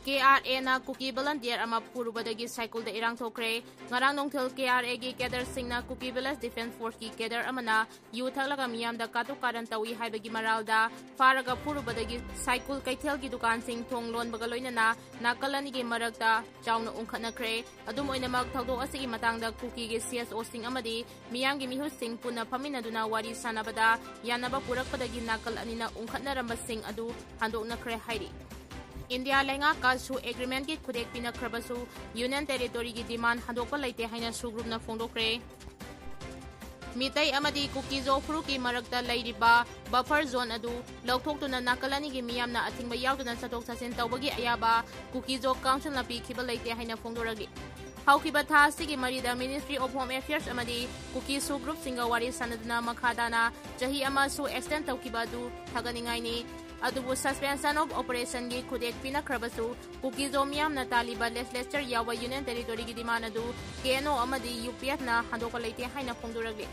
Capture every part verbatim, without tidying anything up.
ꯀꯦ R ꯑꯦꯅ ꯀꯨꯀꯤ volunteer ꯑꯃ ꯐꯨꯔꯨꯕꯗꯒꯤ ꯁꯥꯏꯀꯨꯜꯗ ꯏꯔꯥꯡ ꯊꯣꯛꯈ꯭ꯔꯦ꯫ ꯉꯔꯥꯡ ꯅꯨꯡꯊꯤꯜ ꯀꯦ ꯑꯥꯔ ꯑꯦꯒꯤ cadreꯁꯤꯡꯅ ꯀꯨꯀꯤ Village Defence Forceꯀꯤ cadre ꯑꯃꯅ ꯌꯨ ꯊꯛꯂꯒ ꯃꯤꯌꯥꯝꯗ ꯀꯥꯇꯨ ꯀꯥꯔꯟ ꯇꯧꯏ ꯍꯥꯏꯕꯒꯤ ꯃꯔꯥꯜꯗ ꯐꯥꯔꯒ ꯐꯨꯔꯨꯕꯗꯒꯤ ꯁꯥꯏꯀꯨꯜ ꯀꯩꯊꯦꯜꯒꯤ ꯗꯨꯀꯥꯟꯁꯤꯡ ꯊꯣꯡ ꯂꯣꯟꯕꯒ ꯂꯣꯏꯅꯅ ꯅꯥꯀꯜ ꯑꯅꯤꯒꯤ ꯃꯔꯛꯇ ꯆꯥꯎꯅ ꯎꯪꯈꯠꯅꯈ꯭ꯔꯦ꯫ ꯑꯗꯨꯝ ꯑꯣꯏꯅꯃꯛ, ꯊꯧꯗꯣꯛ ꯑꯁꯤꯒꯤ ꯃꯇꯥꯡꯗ ꯀꯨꯀꯤꯒꯤ ꯁꯤ ꯑꯦꯁ ꯑꯣꯁꯤꯡ ꯑꯃꯗꯤ ꯃꯤꯌꯥꯝꯒꯤ ꯃꯤꯍꯨꯠꯁꯤꯡ ꯄꯨꯟꯅ ꯐꯝꯃꯤꯟꯅꯗꯨꯅ ꯋꯥꯔꯤ ꯁꯥꯟꯅꯕꯗ ꯌꯥꯅꯕ ꯄꯨꯔꯛꯄꯗꯒꯤ ꯅꯥꯀꯜ ꯑꯅꯤꯅ ꯎꯪꯈꯠꯅꯔꯝꯕꯁꯤꯡ ꯑꯗꯨ ꯍꯟꯗꯣꯛꯅꯈ꯭ꯔꯦ ꯍꯥꯏꯔꯤ꯫ ꯏꯟꯗꯤꯌꯥ ꯂꯩꯉꯥꯛꯀ ꯁꯨ agreementꯀꯤ ꯈꯨꯗꯦꯛ ꯄꯤꯅꯈ꯭ꯔꯕꯁꯨ Union Territoryꯒꯤ demand ꯍꯟꯗꯣꯛꯄ ꯂꯩꯇꯦ ꯍꯥꯏꯅ ꯁꯨ groupꯅ ꯐꯣꯡꯗꯣꯛꯈ꯭ꯔꯦ꯫ ꯃꯤꯇꯩ ꯑꯃꯗꯤ ꯀꯨꯀꯤꯖꯣ ꯐꯨꯔꯨꯞꯀꯤ ꯃꯔꯛꯇ ꯂꯩꯔꯤꯕ buffer zone ꯑꯗꯨ ꯂꯧꯊꯣꯛꯇꯨꯅ ꯅꯥꯀꯜ ꯑꯅꯤꯒꯤ ꯃꯤꯌꯥꯝꯅ ꯑꯊꯤꯡꯕ ꯌꯥꯎꯗꯅ ꯆꯠꯊꯣꯛ ꯆꯠꯁꯤꯟ ꯇꯧꯕꯒꯤ ꯑꯌꯥꯕ ꯀꯨꯀꯤꯖꯣ councilꯅ ꯄꯤꯈꯤꯕ ꯂꯩꯇꯦ ꯍꯥꯏꯅ ꯐꯣꯡꯗꯣꯔꯛꯂꯤ꯫ ꯍꯧꯈꯤꯕ ꯊꯥ ꯑꯁꯤꯒꯤ ꯃꯔꯤꯗ Ministry of Home Affairs ꯑꯃꯗꯤ ꯀꯨꯀꯤ ꯁꯨ groupꯁꯤꯡꯒ ꯋꯥꯔꯤ ꯁꯥꯟꯅꯗꯨꯅ ꯃꯈꯥ ꯇꯥꯅ ꯆꯍꯤ ꯑꯃ ꯁꯨ extend ꯇꯧꯈꯤꯕ ꯑꯗꯨ ꯊꯥꯒꯠꯅꯤꯡꯉꯥꯏꯅꯤ꯫ ꯑꯗꯨꯕꯨ suspension of operationꯒꯤ ꯈꯨꯗꯦꯛ ꯄꯤꯅꯈ꯭ꯔꯕꯁꯨ ꯀꯨꯀꯤꯖꯣ ꯃꯤꯌꯥꯝꯅ ꯇꯥꯜꯂꯤꯕ legislature ꯌꯥꯎꯕ Union Territoryꯒꯤ demand ꯑꯗꯨ ꯀꯦ ꯑꯦꯟ ꯑꯣ ꯑꯃꯗꯤ ꯌꯨ ꯄꯤ ꯑꯦꯐꯅ ꯍꯟꯗꯣꯛꯄ ꯂꯩꯇꯦ ꯍꯥꯏꯅ ꯐꯣꯡꯗꯣꯔꯛꯂꯤ꯫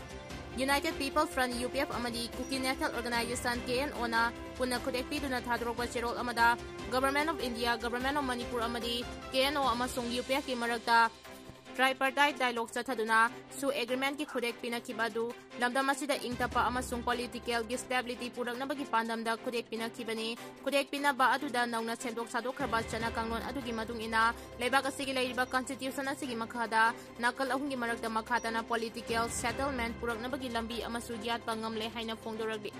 United People Front, U P F, ꯑꯃꯗꯤ Kuki National Organization, K N ꯑꯣꯅ ꯄꯨꯟꯅ ꯈꯨꯗꯦꯛ ꯄꯤꯗꯨꯅ ꯊꯥꯗꯣꯔꯛꯄ ꯆꯦꯔꯣꯜ ꯑꯃꯗ Government of India, Government of Manipur ꯑꯃꯗꯤ ꯀꯦ ꯑꯦꯟ ꯑꯣ ꯑꯃꯁꯨꯡ ꯌꯨ ꯄꯤ ꯑꯦꯐꯀꯤ ꯃꯔꯛꯇ tripartite dialogue ꯆꯠꯊꯗꯨꯅ ꯁꯨ agreementꯀꯤ ꯈꯨꯗꯦꯛ ꯄꯤꯅꯈꯤꯕ ꯑꯗꯨ ꯂꯝꯗꯝ ꯑꯁꯤꯗ ꯏꯪ ꯇꯞꯄ ꯑꯃꯁꯨꯡ politicalꯒꯤ stability ꯄꯨꯔꯛꯅꯕꯒꯤ ꯄꯥꯟꯗꯝꯗ ꯈꯨꯗꯦꯛ ꯄꯤꯅꯈꯤꯕꯅꯤ꯫ ꯈꯨꯗꯦꯛ ꯄꯤꯅꯕ ꯑꯗꯨꯗ ꯅꯧꯅ ꯁꯦꯝꯗꯣꯛ ꯁꯥꯗꯣꯛꯈ꯭ꯔꯕ ꯆꯠꯅ ꯀꯥꯡꯂꯣꯟ ꯑꯗꯨꯒꯤ ꯃꯇꯨꯡ ꯏꯟꯅ ꯂꯩꯕꯥꯛ ꯑꯁꯤꯒꯤ ꯂꯩꯔꯤꯕ constitution ꯑꯁꯤꯒꯤ ꯃꯈꯥꯗ ꯅꯥꯀꯜ ꯑꯍꯨꯝꯒꯤ ꯃꯔꯛꯇ ꯃꯈꯥ ꯇꯥꯅ political settlement ꯄꯨꯔꯛꯅꯕꯒꯤ ꯂꯝꯕꯤ ꯑꯃꯁꯨ ꯌꯥꯠꯄ ꯉꯝꯂꯦ ꯍꯥꯏꯅ ꯐꯣꯡꯗꯣꯔꯛꯂꯤ꯫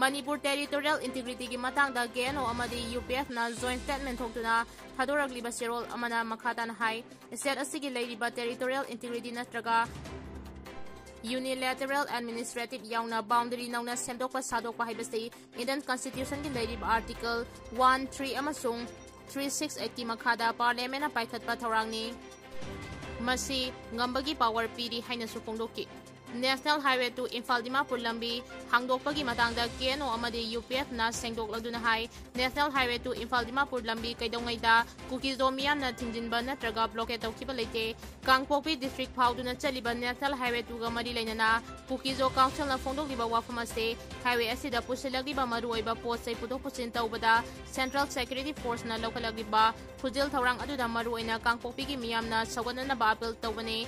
ꯃꯅꯤꯄꯨꯔ territorial integrityꯒꯤ ꯃꯇꯥꯡꯗ ꯀꯦ ꯑꯦꯟ ꯑꯣ ꯑꯃꯗꯤ ꯌꯨ ꯄꯤ ꯑꯦꯐꯅ joint statement ꯊꯣꯛꯇꯨꯅ ꯊꯥꯗꯣꯔꯛꯂꯤꯕ ꯆꯦꯔꯣꯜ ꯑꯃꯅ ꯃꯈꯥ ꯇꯥꯅ ꯍꯥꯏ, state ꯑꯁꯤꯒꯤ ꯂꯩꯔꯤꯕ territorial integrity ꯅꯠꯇ꯭ꯔꯒ unilateral administrative ꯌꯥꯎꯅ boundary ꯅꯧꯅ ꯁꯦꯝꯗꯣꯛꯄ ꯁꯥꯗꯣꯛꯄ ꯍꯥꯏꯕꯁꯤ Indian Constitutionꯒꯤ ꯂꯩꯔꯤꯕ Article one, three ꯑꯃꯁꯨꯡ three six eightꯀꯤ ꯃꯈꯥꯗ Parliamentꯅ ꯄꯥꯏꯈꯠꯄ ꯊꯧꯔꯥꯡꯅꯤ꯫ ꯃꯁꯤ ꯉꯝꯕꯒꯤ power ꯄꯤꯔꯤ ꯍꯥꯏꯅꯁꯨ ꯐꯣꯡꯗꯣꯛꯈꯤ꯫ National Highway two Imphal Dimapur ꯂꯝꯕꯤ ꯍꯥꯡꯗꯣꯛꯄꯒꯤ ꯃꯇꯥꯡꯗ K N O ꯑꯃꯗꯤ U P F ꯅ ꯁꯦꯡꯗꯣꯛꯂꯗꯨꯅ ꯍꯥꯏ, National Highway two Imphal Dimapur ꯂꯝꯕꯤ ꯀꯩꯗꯧꯉꯩꯗ ꯀꯨꯀꯤꯖꯣ ꯃꯤꯌꯥꯝꯅ ꯊꯤꯡꯖꯤꯟꯕ ꯅꯠꯇ꯭ꯔꯒ blockade ꯇꯧꯈꯤꯕ ꯂꯩꯇꯦ꯫ ꯀꯥꯡꯄꯣꯛꯄꯤ district ꯐꯥꯎꯗꯨꯅ ꯆꯠꯂꯤꯕ National Highway two ꯒ ꯃꯔꯤ ꯂꯩꯅꯅ ꯀꯨꯀꯤꯖꯣ council ꯅ ꯐꯣꯡꯗꯣꯛꯂꯤꯕ ꯋꯥꯐꯝ ꯑꯁꯤ highway ꯑꯁꯤꯗ ꯄꯨꯁꯤꯜꯂꯛꯂꯤꯕ ꯃꯔꯨꯑꯣꯏꯕ ꯄꯣꯠ ꯆꯩ ꯄꯨꯊꯣꯛ ꯄꯨꯁꯤꯟ ꯇꯧꯕꯗ Central Security Force ꯅ ꯂꯧꯈꯠꯂꯛꯂꯤꯕ ꯈꯨꯖꯤꯜ ꯊꯧꯔꯥꯡ ꯑꯗꯨꯗ ꯃꯔꯨꯑꯣꯏꯅ ꯀꯥꯡꯄꯣꯛꯄꯤꯒꯤ ꯃꯤꯌꯥꯝꯅ ꯁꯧꯒꯠꯅꯅꯕ appeal ꯇꯧꯕꯅꯤ꯫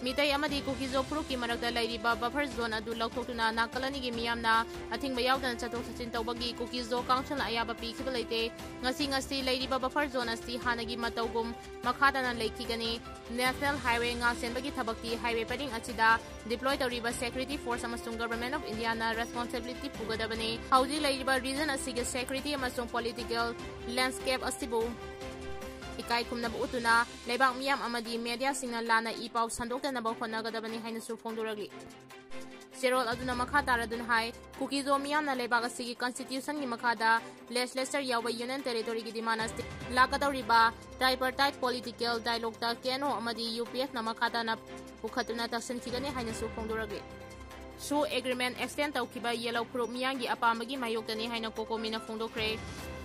ꯃꯤꯇꯩ ꯑꯃꯗꯤ ꯀꯨꯀꯤꯖꯣ ꯐꯨꯔꯨꯞꯀꯤ ꯃꯔꯛꯇ ꯂꯩꯔꯤꯕ buffer zone ꯑꯗꯨ ꯂꯧꯊꯣꯛꯇꯨꯅ ꯅꯥꯀꯜ ꯑꯅꯤꯒꯤ ꯃꯤꯌꯥꯝꯅ ꯑꯊꯤꯡꯕ ꯌꯥꯎꯗꯅ ꯆꯠꯊꯣꯛ ꯆꯠꯁꯤꯟ ꯇꯧꯕꯒꯤ ꯀꯨꯀꯤꯖꯣ council ꯅ ꯑꯌꯥꯕ ꯄꯤꯈꯤꯕ ꯂꯩꯇꯦ꯫ ꯉꯁꯤ ꯉꯁꯤ ꯂꯩꯔꯤꯕ buffer zone ꯑꯁꯤ ꯍꯥꯟꯅꯒꯤ ꯃꯇꯧꯒꯨꯝ ꯃꯈꯥ ꯇꯥꯅ ꯂꯩꯈꯤꯒꯅꯤ꯫ National Highway ꯉꯥꯛꯁꯦꯟꯕꯒꯤ ꯊꯕꯛꯇꯤ highway ꯄꯔꯤꯡ ꯑꯁꯤꯗ deploy ꯇꯧꯔꯤꯕ Security Force ꯑꯃꯁꯨꯡ Government of India ꯅ responsibility ꯄꯨꯒꯗꯕꯅꯤ꯫ ꯍꯧꯖꯤꯛ ꯂꯩꯔꯤꯕ region ꯑꯁꯤꯒꯤ security ꯑꯃꯁꯨꯡ political landscape ꯑꯁꯤꯕꯨ ꯏꯀꯥꯏ ꯈꯨꯝꯅꯕ ꯎꯠꯇꯨꯅ ꯂꯩꯕꯥꯛ ꯃꯤꯌꯥꯝ ꯑꯃꯗꯤ media ꯁꯤꯡꯅ ꯂꯥꯟꯅ ꯏ ꯄꯥꯎ ꯁꯟꯗꯣꯛꯇꯅꯕ ꯍꯣꯠꯅꯒꯗꯕꯅꯤ ꯍꯥꯏꯅꯁꯨ ꯐꯣꯡꯗꯣꯔꯛꯂꯤ꯫ ꯆꯦꯔꯣꯜ ꯑꯗꯨꯅ ꯃꯈꯥ ꯇꯥꯔꯗꯨꯅ ꯍꯥꯏ, ꯀꯨꯀꯤꯖꯣ ꯃꯤꯌꯥꯝꯅ ꯂꯩꯕꯥꯛ ꯑꯁꯤꯒꯤ constitution ꯒꯤ ꯃꯈꯥꯗ legislature ꯌꯥꯎꯕ union territory ꯒꯤ demand ꯑꯁꯤ ꯂꯥꯛꯀꯗꯧꯔꯤꯕ tripartite political dialogue ꯇ K N O ꯑꯃꯗꯤ U P F ꯅ ꯃꯈꯥ ꯇꯥꯅ ꯄꯨꯈꯠꯇꯨꯅ ꯇꯛꯁꯤꯟꯈꯤꯒꯅꯤ ꯍꯥꯏꯅꯁꯨ ꯐꯣꯡꯗꯣꯔꯛꯂꯤ꯫ ꯁꯨ agreement extend ꯇꯧꯈꯤꯕ ꯌꯦꯜꯍꯧ ꯐꯨꯔꯨꯞ ꯃꯤꯌꯥꯝꯒꯤ ꯑꯄꯥꯝꯕꯒꯤ ꯃꯥꯌꯣꯛꯇꯅꯤ ꯍꯥꯏꯅ COCOMI ꯅ ꯐꯣꯡꯗꯣꯛꯈ꯭ꯔꯦ꯫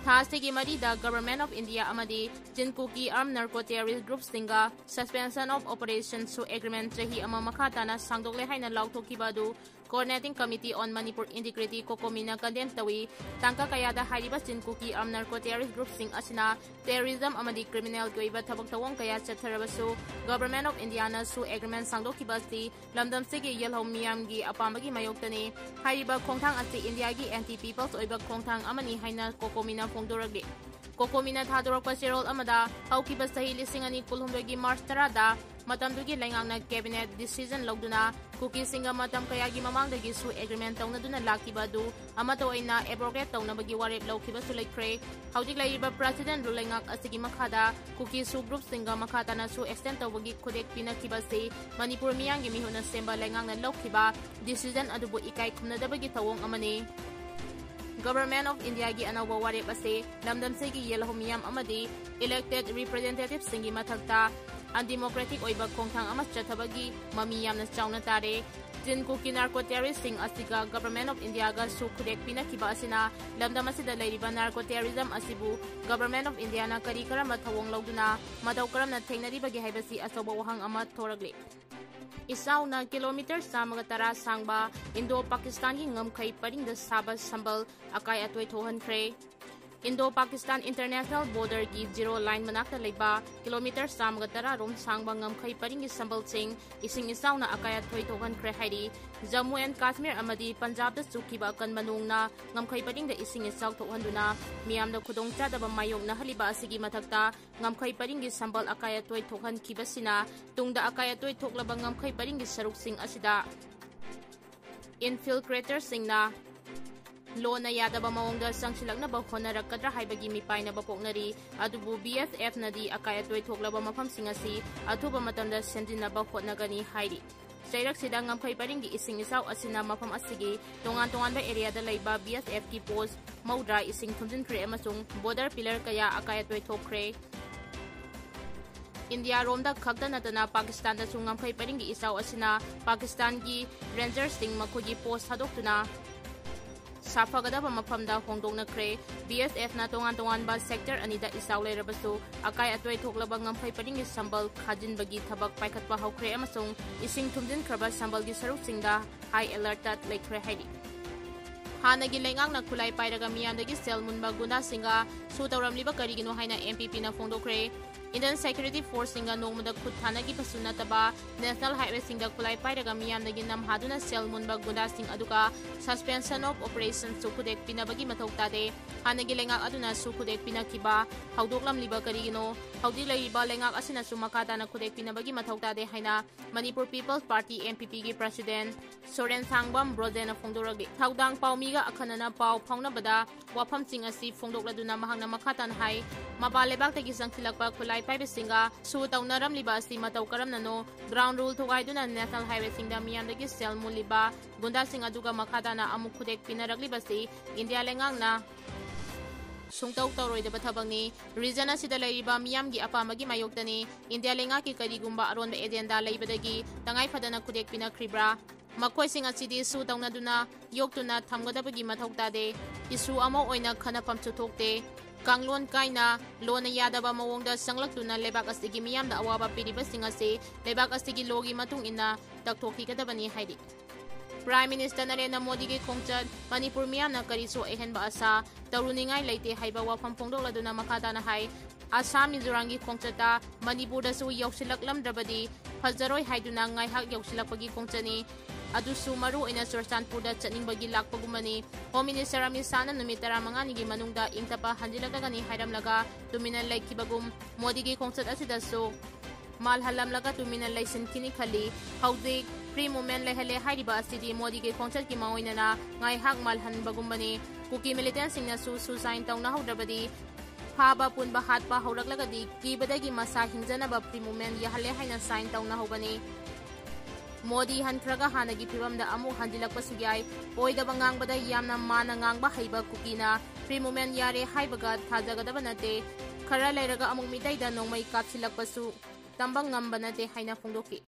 ꯊꯥ ꯑꯁꯤꯒꯤ ꯃꯔꯤꯗ Government of India ꯑꯃꯗꯤ ꯆꯤꯟ ꯀꯨꯀꯤ armed narco terrorist group ꯁꯤꯡꯒ suspension of operation ꯁꯨ agreement ꯆꯍꯤ ꯑꯃ ꯃꯈꯥ ꯇꯥꯅ ꯁꯥꯡꯗꯣꯛꯂꯦ ꯍꯥꯏꯅ ꯂꯥꯎꯊꯣꯛꯈꯤꯕ ꯑꯗꯨ Coordinating Committee on Manipur Integrity, COCOMI ꯅ condemn ꯇꯧꯏ꯫ ꯇꯥꯡꯀꯛ ꯀꯌꯥꯗ ꯍꯥꯏꯔꯤꯕ ꯆꯤꯟ ꯀꯨꯀꯤ armed narco terrorist group ꯁꯤꯡ ꯑꯁꯤꯅ terrorism ꯑꯃꯗꯤ criminal ꯒꯤ ꯑꯣꯏꯕ ꯊꯕꯛ ꯊꯧꯑꯣꯡ ꯀꯌꯥ ꯆꯠꯊꯔꯕꯁꯨ, Government of India ꯅ ꯁꯨ agreement ꯁꯥꯡꯗꯣꯛꯈꯤꯕ ꯑꯁꯤ ꯂꯝꯗꯝꯁꯤꯒꯤ ꯌꯦꯜꯍꯧ ꯃꯤꯌꯥꯝꯒꯤ ꯑꯄꯥꯝꯕꯒꯤ ꯃꯥꯌꯣꯛꯇꯅꯤ꯫ ꯍꯥꯏꯔꯤꯕ ꯈꯣꯡꯊꯥꯡ ꯑꯁꯤ India ꯒꯤ anti people's ꯑꯣꯏꯕ ꯈꯣꯡꯊꯥꯡ ꯑꯃꯅꯤ ꯍꯥꯏꯅ COCOMI ꯅ ꯐꯣꯡꯗꯣꯔꯛꯂꯤ꯫ COCOMI ꯅ ꯊꯥꯗꯣꯔꯛꯄ ꯆꯦꯔꯣꯜ ꯑꯃꯗ, ꯍꯧꯈꯤꯕ ꯆꯍꯤ ꯂꯤꯁꯤꯡ ꯑꯅꯤ ꯀꯨꯟꯍꯨꯝꯗꯣꯏꯒꯤ March ꯇꯔꯥꯗ ꯃꯇꯝꯗꯨꯒꯤ ꯂꯩꯉꯥꯛꯅ cabinet decision ꯂꯧꯗꯨꯅ ꯀꯨꯀꯤꯁꯤꯡꯒ ꯃꯇꯝ ꯀꯌꯥꯒꯤ ꯃꯃꯥꯡꯗꯒꯤ ꯁꯨ agreement ꯇꯧꯅꯗꯨꯅ ꯂꯥꯛꯈꯤꯕ ꯑꯗꯨ ꯑꯃꯠꯇ ꯑꯣꯏꯅ abrogate ꯇꯧꯅꯕꯒꯤ ꯋꯥꯔꯦꯞ ꯂꯧꯈꯤꯕꯁꯨ ꯂꯩꯈ꯭ꯔꯦ꯫ ꯍꯧꯖꯤꯛ ꯂꯩꯔꯤꯕ President rule ꯂꯩꯉꯥꯛ ꯑꯁꯤꯒꯤ ꯃꯈꯥꯗ ꯀꯨꯀꯤ ꯁꯨ group ꯁꯤꯡꯒ ꯃꯈꯥ ꯇꯥꯅ ꯁꯨ extend ꯇꯧꯕꯒꯤ ꯈꯨꯗꯦꯛ ꯄꯤꯅꯈꯤꯕ ꯑꯁꯤ ꯃꯅꯤꯄꯨꯔ ꯃꯤꯌꯥꯝꯒꯤ ꯃꯤꯍꯨꯠꯅ ꯁꯦꯝꯕ ꯂꯩꯉꯥꯛꯅ ꯂꯧꯈꯤꯕ decision ꯑꯗꯨꯕꯨ ꯏꯀꯥꯏ ꯈꯨꯝꯅꯗꯕꯒꯤ ꯊꯧꯑꯣꯡ ꯑꯃꯅꯤ꯫ Government of Indiaꯒꯤ ꯑꯅꯧꯕ ꯋꯥꯔꯦꯞ ꯑꯁꯤ ꯂꯝꯗꯝꯁꯤꯒꯤ ꯌꯦꯜꯍꯧ ꯃꯤꯌꯥꯝ ꯑꯃꯗꯤ elected representativeꯁꯤꯡꯒꯤ ꯃꯊꯛꯇ undemocratic ꯑꯣꯏꯕ ꯈꯣꯡꯊꯥꯡ ꯑꯃ ꯆꯠꯊꯕꯒꯤ ꯃꯃꯤ ꯌꯥꯝꯅ ꯆꯥꯎꯅ ꯇꯥꯔꯦ꯫ ꯆꯤꯟ ꯀꯨꯀꯤ narco terroristꯁꯤꯡ ꯑꯁꯤꯒ Government of Indiaꯒ ꯁꯨ ꯈꯨꯗꯦꯛ ꯄꯤꯅꯈꯤꯕ ꯑꯁꯤꯅ ꯂꯝꯗꯝ ꯑꯁꯤꯗ ꯂꯩꯔꯤꯕ narco terrorism ꯑꯁꯤꯕꯨ Government of Indiaꯅ ꯀꯔꯤ ꯀꯔꯝꯕ ꯊꯧꯑꯣꯡ ꯂꯧꯗꯨꯅ ꯃꯇꯧ ꯀꯔꯝꯅ ꯊꯦꯡꯅꯔꯤꯕꯒꯦ ꯍꯥꯏꯕꯁꯤ ꯑꯆꯧꯕ ꯋꯥꯍꯪ ꯑꯃ ꯊꯣꯔꯛꯂꯤ꯫ ꯏꯆꯥꯎꯅ kilometre ꯆꯥꯝꯃꯒ ꯇꯔꯥ ꯁꯥꯡꯕ Indo-Pakistan ꯉꯝꯈꯩ ꯄꯔꯤꯡꯗ ꯁꯥꯕ ꯁꯝꯕꯜ ꯑꯀꯥꯏ ꯑꯇꯣꯏ ꯊꯣꯛꯍꯟꯈ꯭ꯔꯦ꯫ Indo-Pakistan international borderꯒꯤ zero line ꯃꯅꯥꯛꯇ ꯂꯩꯕ kilometre ꯆꯥꯝꯃꯒ ꯇꯔꯥ ꯔꯣꯝ ꯁꯥꯡꯕ ꯉꯝꯈꯩ ꯄꯔꯤꯡꯒꯤ ꯁꯝꯕꯜꯁꯤꯡ ꯏꯁꯤꯡ ꯏꯆꯥꯎꯅ ꯑꯀꯥꯏ ꯑꯇꯣꯏ ꯊꯣꯛꯍꯟꯈ꯭ꯔꯦ ꯍꯥꯏꯔꯤ꯫ Jammu and Kashmir ꯑꯃꯗꯤ ꯄꯟꯖꯥꯕꯇ ꯆꯨꯈꯤꯕ ꯑꯀꯟꯕ ꯅꯣꯡꯅ ꯉꯝꯈꯩ ꯄꯔꯤꯡꯗ ꯏꯁꯤꯡ ꯏꯆꯥꯎ ꯊꯣꯛꯍꯟꯗꯨꯅ ꯃꯤꯌꯥꯝꯗ ꯈꯨꯗꯣꯡꯆꯥꯗꯕ ꯃꯥꯌꯣꯛꯅꯍꯜꯂꯤꯕ ꯑꯁꯤꯒꯤ ꯃꯊꯛꯇ, ꯉꯝꯈꯩ ꯄꯔꯤꯡꯒꯤ ꯁꯝꯕꯜ ꯑꯀꯥꯏ ꯑꯇꯣꯏ ꯊꯣꯛꯍꯟꯈꯤꯕꯁꯤꯅ ꯇꯨꯡꯗ ꯑꯀꯥꯏ ꯑꯇꯣꯏ ꯊꯣꯛꯂꯕ ꯉꯝꯈꯩ ꯄꯔꯤꯡꯒꯤ ꯁꯔꯨꯛꯁꯤꯡ ꯑꯁꯤꯗ infiltratorꯁꯤꯡꯅ ꯂꯣꯟꯅ ꯌꯥꯗꯕ ꯃꯑꯣꯡꯗ ꯆꯪꯁꯤꯜꯂꯛꯅꯕ ꯍꯣꯠꯅꯔꯛꯀꯗ꯭ꯔꯥ ꯍꯥꯏꯕꯒꯤ ꯃꯤꯄꯥꯏꯅꯕ ꯄꯣꯛꯅꯔꯤ꯫ ꯑꯗꯨꯕꯨ BSFꯅꯗꯤ ꯑꯀꯥꯏ ꯑꯇꯣꯏ ꯊꯣꯛꯂꯕ ꯃꯐꯝꯁꯤꯡ ꯑꯁꯤ ꯑꯊꯨꯕ ꯃꯇꯝꯗ ꯁꯦꯝꯖꯤꯟꯅꯕ ꯍꯣꯠꯅꯒꯅꯤ ꯍꯥꯏꯔꯤ꯫ ꯆꯩꯔꯛꯁꯤꯗ ꯉꯝꯈꯩ ꯄꯔꯤꯡꯒꯤ ꯏꯁꯤꯡ ꯏꯆꯥꯎ ꯑꯁꯤꯅ ꯃꯐꯝ ꯑꯁꯤꯒꯤ ꯇꯣꯉꯥꯟ ꯇꯣꯉꯥꯟꯕ areaꯗ ꯂꯩꯕ BSFꯀꯤ post ꯃꯧꯗ꯭ꯔꯥ ꯏꯁꯤꯡ ꯊꯨꯝꯖꯤꯟꯈ꯭ꯔꯦ ꯑꯃꯁꯨꯡ border pillar ꯀꯌꯥ ꯑꯀꯥꯏ ꯑꯇꯣꯏ ꯊꯣꯛꯈ꯭ꯔꯦ꯫ ꯏꯟꯗꯤꯌꯥꯔꯣꯝꯗ ꯈꯛꯇ ꯅꯠꯇꯅ ꯄꯥꯀꯤꯁꯇꯥꯟꯗꯁꯨ ꯉꯝꯈꯩ ꯄꯔꯤꯡꯒꯤ ꯏꯆꯥꯎ ꯑꯁꯤꯅ ꯄꯥꯀꯤꯁꯇꯥꯟꯒꯤ rangersꯁꯤꯡ ꯃꯈꯣꯏꯒꯤ post ꯊꯥꯗꯣꯛꯇꯨꯅ ꯁꯥꯐꯒꯗꯕ ꯃꯐꯝꯗ ꯍꯣꯡꯗꯣꯛꯅꯈ꯭ꯔꯦ꯫ BSFꯅ ꯇꯣꯉꯥꯟ ꯇꯣꯉꯥꯟꯕ sector ꯑꯅꯤꯗ ꯏꯆꯥꯎ ꯂꯩꯔꯕꯁꯨ ꯑꯀꯥꯏ ꯑꯇꯣꯏ ꯊꯣꯛꯂꯕ ꯉꯝꯈꯩ ꯄꯔꯤꯡꯒꯤ ꯁꯝꯕꯜ ꯈꯥꯖꯤꯟꯕꯒꯤ ꯊꯕꯛ ꯄꯥꯏꯈꯠꯄ ꯍꯧꯈ꯭ꯔꯦ ꯑꯃꯁꯨꯡ ꯏꯁꯤꯡ ꯊꯨꯝꯖꯤꯟꯈ꯭ꯔꯕ ꯁꯝꯕꯜꯒꯤ ꯁꯔꯨꯛꯁꯤꯡꯗ high alertꯇ ꯂꯩꯈ꯭ꯔꯦ ꯍꯥꯏꯔꯤ꯫ ꯍꯥꯟꯅꯒꯤ ꯂꯩꯉꯥꯛꯅ ꯈꯨꯠꯂꯥꯏ ꯄꯥꯏꯔꯒ ꯃꯤꯌꯥꯝꯗꯒꯤ ꯁꯦꯜ ꯃꯨꯟꯕ ꯒꯨꯟꯗꯥꯁꯤꯡꯒ ꯁꯨ ꯇꯧꯔꯝꯂꯤꯕ ꯀꯔꯤꯒꯤꯅꯣ ꯍꯥꯏꯅ MPPꯅ ꯐꯣꯡꯗꯣꯛꯈ꯭ꯔꯦ꯫ Indian security forceꯁꯤꯡꯒ ꯅꯣꯡꯃꯗ ꯈꯨꯠ ꯊꯥꯅꯈꯤꯕꯁꯨ ꯅꯠꯇꯕ national highwayꯁꯤꯡꯗ ꯈꯨꯠꯂꯥꯏ ꯄꯥꯏꯔꯒ ꯃꯤꯌꯥꯝꯗꯒꯤ ꯅꯝꯍꯥꯗꯨꯅ ꯁꯦꯜ ꯃꯨꯟꯕ ꯒꯨꯟꯗꯥꯁꯤꯡ ꯑꯗꯨꯒ suspension of operationꯁꯨ ꯈꯨꯗꯦꯛ ꯄꯤꯅꯕꯒꯤ ꯃꯊꯧ ꯇꯥꯗꯦ꯫ ꯍꯥꯟꯅꯒꯤ ꯂꯩꯉꯥꯛ ꯑꯗꯨꯅꯁꯨ ꯈꯨꯗꯦꯛ ꯄꯤꯅꯈꯤꯕ ꯍꯧꯗꯣꯛꯂꯝꯂꯤꯕ ꯀꯔꯤꯒꯤꯅꯣ? ꯍꯧꯖꯤꯛ ꯂꯩꯔꯤꯕ ꯂꯩꯉꯥꯛ ꯑꯁꯤꯅꯁꯨ ꯃꯈꯥ ꯇꯥꯅ ꯈꯨꯗꯦꯛ ꯄꯤꯅꯕꯒꯤ ꯃꯊꯧ ꯇꯥꯗꯦ ꯍꯥꯏꯅ Manipur People's Party, MPPꯒꯤ president ꯁꯣꯔꯦꯟ ꯁꯥꯡꯕꯝ ꯕ꯭ꯔꯣꯖꯦꯟꯅ ꯐꯣꯡꯗꯣꯔꯛꯂꯤ꯫ ꯊꯧꯗꯥꯡ ꯄꯥꯎꯃꯤꯒ ꯑꯈꯟꯅꯅ ꯄꯥꯎ ꯐꯥꯎꯅꯕꯗ ꯋꯥꯐꯝꯁꯤꯡ ꯑꯁꯤ ꯐꯣꯡꯗꯣꯛꯂꯗꯨꯅ ꯃꯍꯥꯛꯅ ꯃꯈꯥ ꯇꯥꯅ ꯍꯥꯏ, ꯃꯄꯥꯟ ꯂꯩꯕꯥꯛꯇꯒꯤ ꯆꯪꯁꯤꯜꯂꯛꯄ ꯈꯨꯠꯂꯥꯏ ꯄꯥꯏꯕꯁꯤꯡꯒ ꯁꯨ ꯇꯧꯅꯔꯝꯂꯤꯕ ꯑꯁꯤ ꯃꯇꯧ ꯀꯔꯝꯅꯅꯣ? Ground rule ꯊꯨꯒꯥꯏꯗꯨꯅ national highwayꯁꯤꯡꯗ ꯃꯤꯌꯥꯝꯗꯒꯤ ꯁꯦꯜ ꯃꯨꯜꯂꯤꯕ ꯒꯨꯟꯗꯥꯁꯤꯡ ꯑꯗꯨꯒ ꯃꯈꯥ ꯇꯥꯅ ꯑꯃꯨꯛ ꯈꯨꯗꯦꯛ ꯄꯤꯅꯔꯛꯂꯤꯕꯁꯤ ꯏꯟꯗꯤꯌꯥ ꯂꯩꯉꯥꯛꯅ ꯁꯨꯡꯇꯧ ꯇꯧꯔꯣꯏꯗꯕ ꯊꯕꯛꯅꯤ꯫ Region ꯑꯁꯤꯗ ꯂꯩꯔꯤꯕ ꯃꯤꯌꯥꯝꯒꯤ ꯑꯄꯥꯝꯕꯒꯤ ꯃꯥꯌꯣꯛꯇꯅꯤ꯫ ꯏꯟꯗꯤꯌꯥ ꯂꯩꯉꯥꯛꯀꯤ ꯀꯔꯤꯒꯨꯝꯕ ꯑꯔꯣꯟꯕ agenda ꯂꯩꯕꯗꯒꯤ ꯇꯉꯥꯏ ꯐꯗꯅ ꯈꯨꯗꯦꯛ ꯄꯤꯅꯈ꯭ꯔꯤꯕ꯭ꯔꯥ? ꯃꯈꯣꯏꯁꯤꯡ ꯑꯁꯤꯗꯤ ꯁꯨ ꯇꯧꯅꯗꯨꯅ ꯌꯣꯛꯇꯨꯅ ꯊꯝꯒꯗꯕꯒꯤ ꯃꯊꯧ ꯇꯥꯗꯦ꯫ Issue ꯑꯃ ꯑꯣꯏꯅ ꯈꯟꯅꯐꯝꯁꯨ ꯊꯣꯛꯇꯦ꯫ ꯀꯥꯡꯂꯣꯟ ꯀꯥꯏꯅ ꯂꯣꯅ ꯌꯥꯗꯕ ꯃꯑꯣꯡꯗ ꯆꯪꯂꯛꯇꯨꯅ ꯂꯩꯕꯥꯛ ꯑꯁꯤꯒꯤ ꯃꯤꯌꯥꯝꯗ ꯑꯋꯥꯕ ꯄꯤꯔꯤꯕꯁꯤꯡ ꯑꯁꯤ ꯂꯩꯕꯥꯛ ꯑꯁꯤꯒꯤ ꯂꯣꯒꯤ ꯃꯇꯨꯡ ꯏꯟꯅ ꯇꯛꯊꯣꯛꯈꯤꯒꯗꯕꯅꯤ ꯍꯥꯏꯔꯤ꯫ Prime Minister ꯅꯔꯦꯟꯗ꯭ꯔ ꯃꯣꯗꯤꯒꯤ ꯈꯣꯡꯆꯠ, ꯃꯅꯤꯄꯨꯔ ꯃꯤꯌꯥꯝꯅ ꯀꯔꯤꯁꯨ ꯑꯍꯦꯟꯕ ꯑꯁꯥ ꯇꯧꯔꯨꯅꯤꯡꯉꯥꯏ ꯂꯩꯇꯦ ꯍꯥꯏꯕ ꯋꯥꯐꯝ ꯐꯣꯡꯗꯣꯛꯂꯗꯨꯅ ꯃꯈꯥ ꯇꯥꯅ ꯍꯥꯏ, ꯑꯁꯥꯝ ꯃꯤꯖꯣꯔꯥꯝꯒꯤ ꯈꯣꯡꯆꯠꯇ ꯃꯅꯤꯄꯨꯔꯗꯁꯨ ꯌꯧꯁꯤꯜꯂꯛꯂꯝꯗ꯭ꯔꯕꯗꯤ ꯐꯖꯔꯣꯏ ꯍꯥꯏꯗꯨꯅ ꯉꯥꯏꯍꯥꯛ ꯌꯧꯁꯤꯜꯂꯛꯄꯒꯤ ꯈꯣꯡꯆꯠꯅꯤ꯫ ꯑꯗꯨꯁꯨ ꯃꯔꯨ ꯑꯣꯏꯅ ꯆꯨꯔꯆꯥꯟꯄꯨꯔꯗ ꯆꯠꯅꯤꯡꯕꯒꯤ ꯂꯥꯛꯄꯒꯨꯝꯕꯅꯤ꯫ Home Minister ꯑꯃꯤꯠ ꯁꯥꯍꯅ ꯅꯨꯃꯤꯠ ꯇꯔꯥꯃꯉꯥꯅꯤꯒꯤ ꯃꯅꯨꯡꯗ ꯏꯪ ꯇꯞꯄ ꯍꯟꯖꯤꯜꯂꯛꯂꯒꯅꯤ ꯍꯥꯏꯔꯝꯂꯒ ꯇꯨꯃꯤꯟꯅ ꯂꯩꯈꯤꯕꯒꯨꯝ, ꯃꯣꯗꯤꯒꯤ ꯈꯣꯡꯆꯠ ꯑꯁꯤꯗꯁꯨ ꯃꯥꯜꯍꯜꯂꯝꯂꯒ ꯇꯨꯃꯤꯟꯅ ꯂꯩꯁꯤꯟꯈꯤꯅꯤ ꯈꯜꯂꯤ꯫ ꯍꯧꯖꯤꯛ free movement ꯂꯩꯍꯜꯂꯦ ꯍꯥꯏꯔꯤꯕ ꯑꯁꯤꯗꯤ ꯃꯣꯗꯤꯒꯤ ꯈꯣꯡꯆꯠꯀꯤ ꯃꯑꯣꯡ ꯏꯟꯅ ꯉꯥꯏꯍꯥꯛ ꯃꯥꯜꯍꯟꯕꯒꯨꯝꯕꯅꯤ꯫ ꯀꯨꯀꯤ militantꯁꯤꯡꯅꯁꯨ ꯁꯨ sign ꯇꯧꯅꯍꯧꯗ꯭ꯔꯕꯗꯤ, ꯐꯥꯕ ꯄꯨꯟꯕ ꯍꯥꯠꯄ ꯍꯧꯔꯛꯂꯒꯗꯤ ꯀꯤꯕꯗꯒꯤ ꯃꯁꯥ ꯍꯤꯡꯖꯅꯕ free movement ꯌꯥꯍꯜꯂꯦ ꯍꯥꯏꯅ sign ꯇꯧꯅꯍꯧꯕꯅꯤ꯫ ꯃꯣꯗꯤ ꯍꯟꯈ꯭ꯔꯒ ꯍꯥꯟꯅꯒꯤ ꯐꯤꯕꯝꯗ ꯑꯃꯨꯛ ꯍꯟꯖꯤꯜꯂꯛꯄꯁꯨ ꯌꯥꯏ꯫ ꯑꯣꯏꯗꯕ ꯉꯥꯡꯕꯗ ꯌꯥꯝꯅ ꯃꯥꯟꯅ ꯉꯥꯡꯕ ꯍꯩꯕ ꯀꯨꯀꯤꯅ free movement ꯌꯥꯔꯦ ꯍꯥꯏꯕꯒ ꯊꯥꯖꯒꯗꯕ ꯅꯠꯇꯦ꯫ ꯈꯔ ꯂꯩꯔꯒ ꯑꯃꯨꯛ ꯃꯤꯇꯩꯗ ꯅꯣꯡꯃꯩ ꯀꯥꯞꯁꯤꯜꯂꯛꯄꯁꯨ ꯇꯝꯕ ꯉꯝꯕ ꯅꯠꯇꯦ ꯍꯥꯏꯅ ꯐꯣꯡꯗꯣꯛꯈꯤ꯫